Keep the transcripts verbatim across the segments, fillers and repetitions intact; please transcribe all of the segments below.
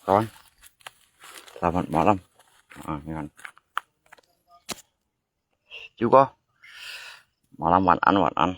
早安，早安，晚安。啊，你看，九哥，晚安，晚安，晚安。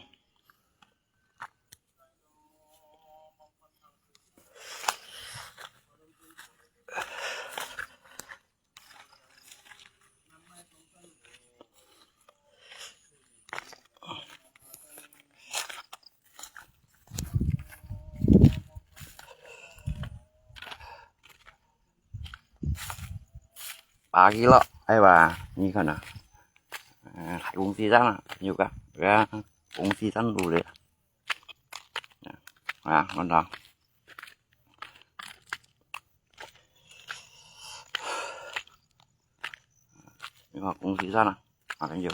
八kilo，哎吧，你看呐，呃，还公司上啊，有个，有个公司上路的。 啊，看到。你看公司上啊，啊，很久。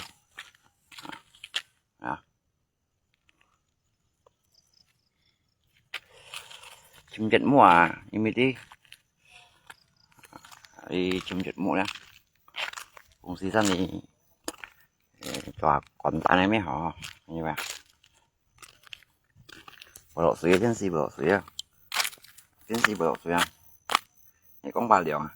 啊。尋節目啊，因為這，哎，尋節目呢，公司上呢，呃，做簡單个咩吼，明白？ 無落水啊，真係無落水啊，真係無落水啊！你講白了啊？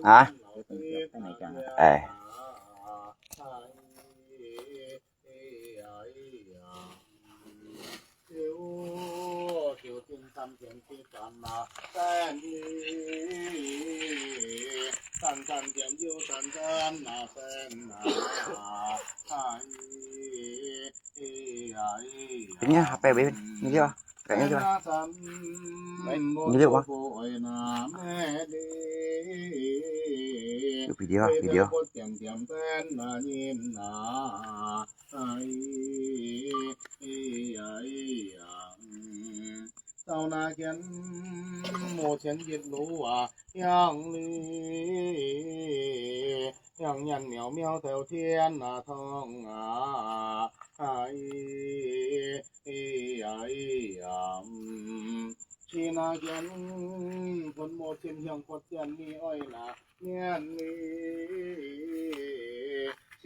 啊？哎。你看，还白白，你看，看，你看。你看啊。有video啊，video。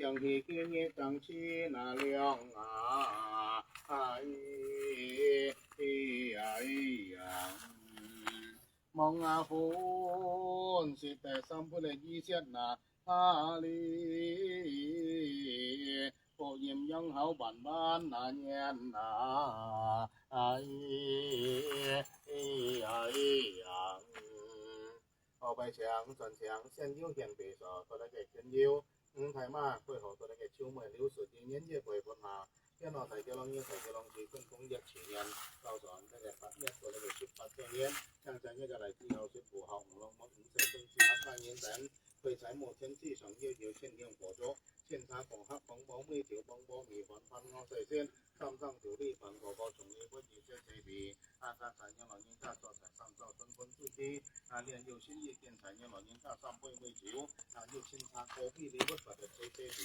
想起今日正是那涼啊，哎，哎呀，哎呀。望啊歡喜得三不的意思那，啊哩，福音揚好萬萬那年啊，哎，哎呀，哎呀。 後擺請、轉請，先有獻白素，做得个獻油，五大麻，配合做得个秋梅、柳樹丁、煙葉、桂花嘛。天老大吉，龍年大吉，龍氣順風，一七年，高山那个八月，做得个十八周年，像像那个來之後，是不好，五龙五五岁，冬季八八年等，會財木天地上，又有千年火燭，千差火合，黃包米酒，黃包米飯，飯熬在先，三上九里，飯高高，從里不及，這這裡。 啊，大財年老人家做財，上灶春風吹起，啊，年有新意，見財年老人家三杯美酒，啊，有清茶、咖啡、禮物，或者吹吹水，